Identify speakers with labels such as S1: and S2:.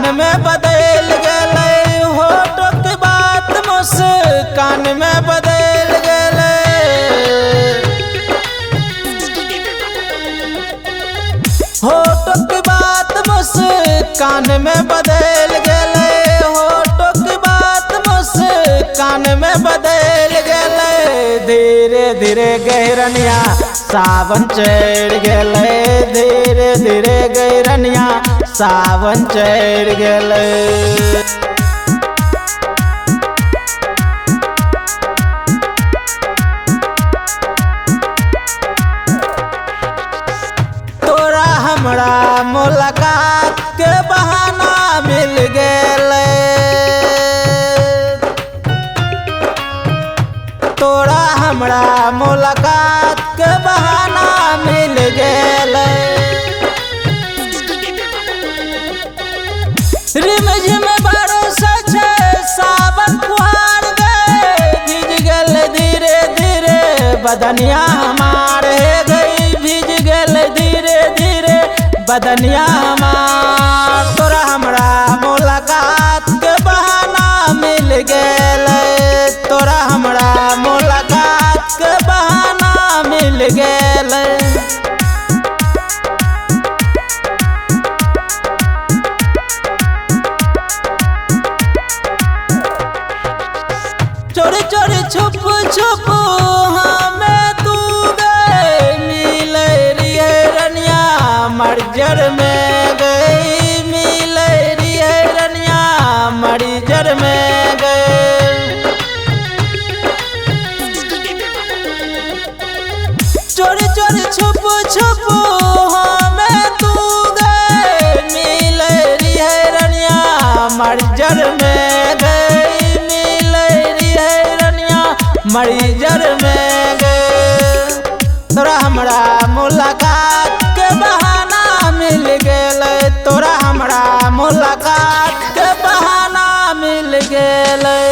S1: मुस्कान में बदल गेलै, होठों के बात मुस्कान में बदल गेलै। होठों के बात मुस्कान में बदल गेलै, होठों के बात मुस्कान में बदल गेलै। धीरे धीरे गैरनिया सावन चढ़ गेलै, धीरे धीरे गैरनिया सावन चढ़ गेलै। तोरा हमरा मुलाकात के बहाना मिल गेलै, तोरा हमरा मुलाकात के बहाना मिल गेलै। रिमझिम बरसै छै सावन फुहार गे, भीज गेल धीरे धीरे बदनिया हमार हे गई, भीज गेल धीरे धीरे बदनिया हमार। तोरा हमरा मुलाकात के बहाना मिल गेलै, तोरा हमरा मुलाकात के बहाना मिल गेलै। चोरी चोरी छुप छुप हमें तू गए मिले रिये रनिया मर्जर में गई, मिले रिये रनिया मर्जर में गए। चोरी चोरी छुप छुप हमें तू गए मिले रिये रनिया मर्जर में गई, मिले रिये रनिया मर्जर में गए। तोरा हमरा मुलाकात के बहाना मिल गेलै, तोरा हमरा मुलाकात के बहाना मिल गेलै।